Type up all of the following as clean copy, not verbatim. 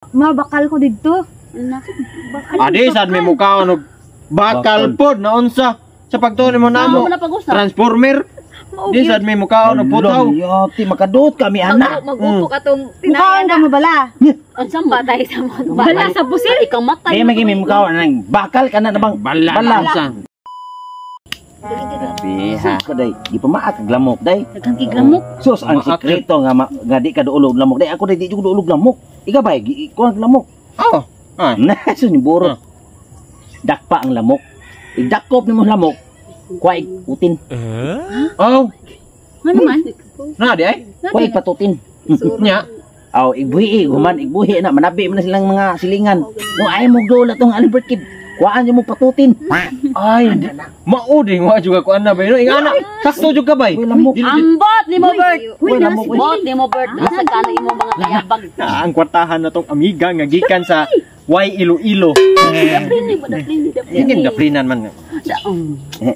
Mabakal ko didto. Adi sad may mukaon og bakal pod na unsa sa pagtuon mo namo. Transformer. Di sad may mukaon og putaw. Yati makadot kami anak. Magupok atong Mukaon ka mo bala. Unsa patay sa mga bala sa pusil ikaw matay. May magi may mukaon nang bakal kana na bang Bala. Bala. Unsa? Grabe ha. Ko day, di pa maak lamok day. Daghang kiglamok. Sus ang Maak. sikreto nga nga di ka duulog lamok day. Ako day di jud duulog lamok. Ikaw bay, ko ang lamok. Oh. Ay. Na sus ni burot. Dakpa ang lamok. Igdakop nimo lamok. Kuha utin. Oh, Ano man? na di ay. Kuha patutin. Nya. Aw, igbuhi, human igbuhi na manabi man na silang mga silingan. No ay mo dola tong Albert Kid. Kuhaan mo patutin. Ay, mao di wa juga ko ana bay no. Ingana, sakto jud ka bay. Uy, lamok. Ambot ni mo Bert. Uy, lamok. Uy. Bot ni mo Bert. Nasa kana imo mga kayabag. Na ang kwartahan na tong amiga nga gikan sa Y Iloilo. Ingin daplinan man.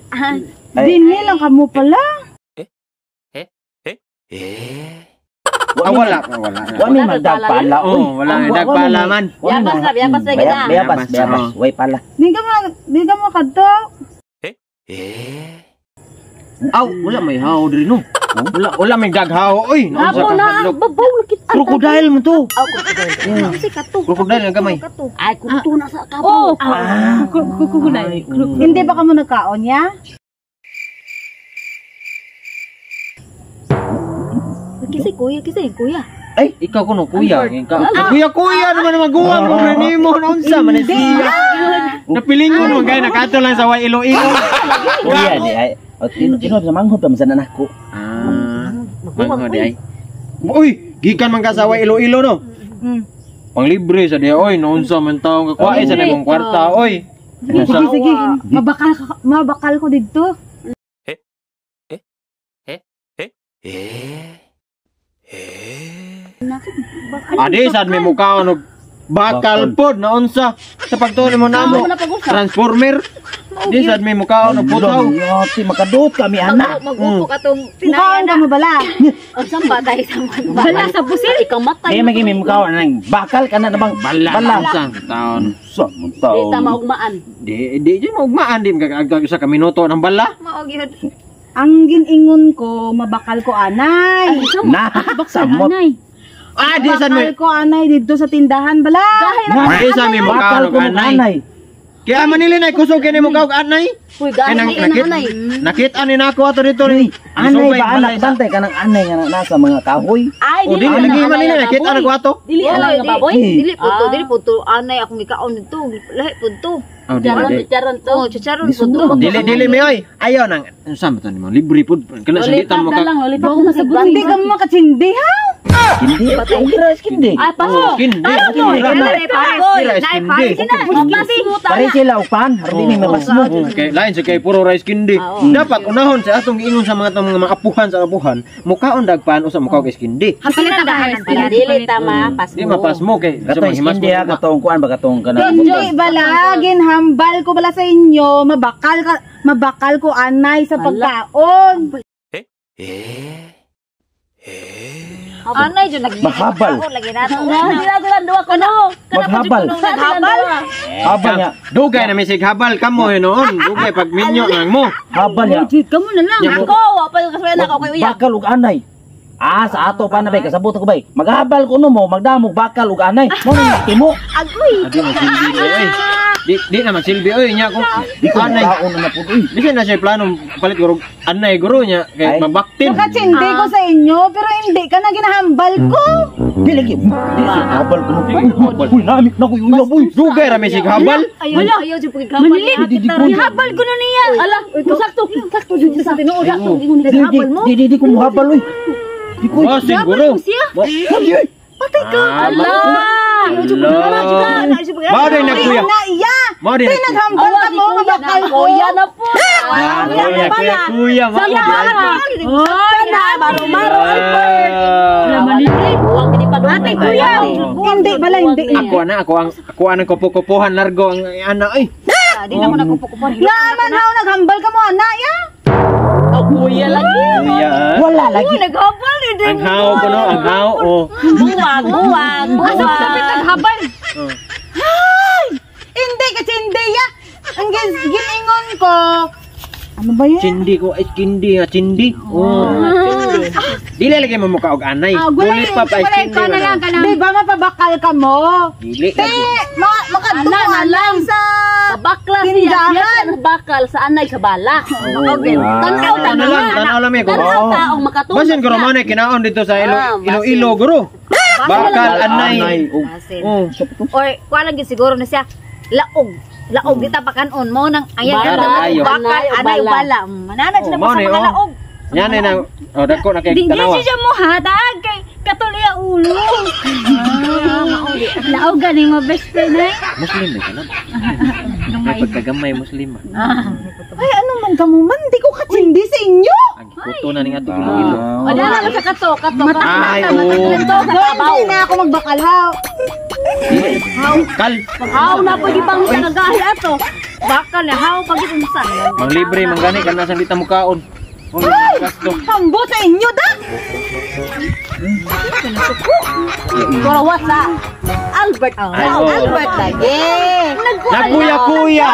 Ay. Dinhi lang kamo pala. Ah, wala, wala. Wa mi magdagpala oy. Oh, wala nagpala man. Yabas na, yabas na kita. Bayabas, Yabas, bayabas. oh. Way pala. Di ka mo kadto. Aw, wala may haw diri no. Wala, wala may daghaw oy. Naunsa Amo ka na hadlok. babaw na kita. Crocodile mo to. Unsa ka to? Crocodile nga gamay. Ay kuto na sa kapo. Ah, Kukulay. Hindi ba kamo nagkaon ya? Kisay kuya, kisay kuya. Ikaw kuno kuya, ikaw. Kuya kuya naman maguwang ko nimo naunsa man siya. Napilingon mo gay nakato lang sa Y Iloilo. Kuya di ay. O tino tino sa manghod pa man nako. Ah, manghod di ay. Uy, gikan man ka sa Y Iloilo no. Panglibre sa diya oy, naunsa man taong kakuha sa imong kwarta oy. Sige, sige. Mabakal mabakal ko didto. Adi sad may mukaon og bakal pod na unsa sa pagtuon mo namo. Transformer. Di sad may mukaon og putaw. Yati makadot kami anak. Magupok atong Mukaon ka mo bala. Unsa patay sa mga bala sa pusil ikaw matay. May magi may mukaon nang bakal kana na bang Bala. Bala. Unsa taon. Sa man Di taon. ta maugmaan. Di di jud maugmaan di magagag usa ka minuto ng bala. Mao gyud. Ang giningon ko, mabakal ko anay. Na, samot. Ah, di sad may Mabakal ko anay didto sa tindahan bala. Na, di sad may mukaon bakal og ko anay. anay. Kaya manili na kusog kini mukaon og anay. Uy, gahi Ay, na nakit, anay. nakita ni nako ato dito ni. Anay ba anak bantay kanang anay nga nasa mga kahoy. Ay, O dili dili lagi na manili nakita na ko ato. Dili anay nga baboy. Eh. Dili po to, dili po to anay akong gikaon dito. Lahi po to. Oh, dili dili. Chicharon to. Oh, chicharon po to. Dili dili mi oy. Ayaw nang unsa man to nimo libre pud kana sa di ta mo ka. Hindi ka mo makatsindi ha? Hindi, okay ra hindi. Ay, paso. Kindi. Rice kindi. Pare sila upan, hardi ni mabasmo. Okay, lain sa kay puro rice kindi. Dapat unahon sa atong giingon sa mga tong mga apuhan sa apuhan, mukaon dagpan usa mukaon kay kindi. Hampalit ta dili ta mapas Di mapasmo kay sa Katong mga himas hindi ha, katong kuan ba katong kana. Hindi bala, ginhambal ko bala sa inyo, mabakal ka, mabakal ko anay sa pagkaon. Anay jud nag Mahabal. Lagi nato. Naglagulan duwa ko no. Maghabal. Naghabal. Habal niya. Dugay na may habal kamo hinuon. Dugay pag minyo nang mo. Habal niya. Kamo na lang. Ako wa pa yung kasuyan ako kay uyab. Bakal ug anay. Ah, sa ato pa na bay kasabot ako bay. Maghabal ko no mo, magdamog bakal ug anay. Mo nang timo. Agoy. Adi magsilbi oy. Di di na magsilbi oy nya kung Di ko anay. kaon na pud uy. Di na siya plano palit guro anay guro nya kay Ay. mabaktin. Nakatsindi ko sa inyo, pero hindi ka na ginahambal ko. Di lagi. Di habal ko no. Uy, namik na ko yung uyab uy. Dugay ra may habal. Ayaw, ayaw jud paghabal. Di di ko. Habal ko na niya. Ala, sakto, sakto jud sa tinuod. Sakto ingon Di di di di, di ko muhabal uy. Di ko. Basin guro. Di uy. Ala. Mao din nagkuya. Na iya. Mao din. Di naghambal ka mo, mabakal ko. Kuya na po. Ah, kuya, kuya, kuya, mao din. Sana, maro-maro. Ate, kuya. Hindi bala, hindi. Ako na, ako ang ako ang kupo-kupuhan largo ang ana oy. Di na ko nagkupo-kupo. Nga man haw, naghambal ka mo, ana ya. Oh, Kuya lagi. Kuya. Wala lagi. Naghabal ni Ang haw ko no, ang haw oh. Buwag, buwag, Asa buwag. mo sapit naghabal? Oh. Ay! Hindi kasi hindi ya. Ang giningon ko. Ano ba yan? Chindi ko ay chindi ha, chindi. Oh. Dili lagi mo mukha og anay. Ah, gulay, Lollipop ay Wala chindi. ka na lang kanang Di ba mapabakal ka mo? Dili Te, lagi. makadto Ana na lang. sa Bakla siya. Tindahan. Siya sa bakal sa anay sa bala. Okay. Tanaw Tanaw na lang, tanaw lang may ko. Tanaw taong makatulog. Basin ko romane kinaon dito sa Ilo Ah, basin. Iloilo guro. Bakal anay. Oh. Oh. Or kuha lang gyud siguro na siya laog. Laog di tapakan-on mo nang ayan Bala, ka ayo. bakal Anay, anay bala. bala. Manana Oh, sila mao pa sa ni, mga oh. laog. Yan na oh dako na kay Di tanawa. siya mo hatag kay katuloy ang ulo. Laog gani mo best friend eh. Muslim na kanam. May pagkagamay Muslim. ah. Ay, ano man ka mo man? Di ko katsindi sa inyo. Ang kuto na ning ato Iloilo. Wala na sa kato, kato, kato. Ay, oh. Kato sa No, kabaw. hindi na ako magbakal ha. Kal. Haw na po gipang sa nagahi ato. Bakal na haw pag unsa. Manglibre man gani kana sa dita mukaon. Ay, gasto. Hambo sa inyo da. Kurawa sa Albert. Ay, oh. Albert lagi. Nagkuya-kuya.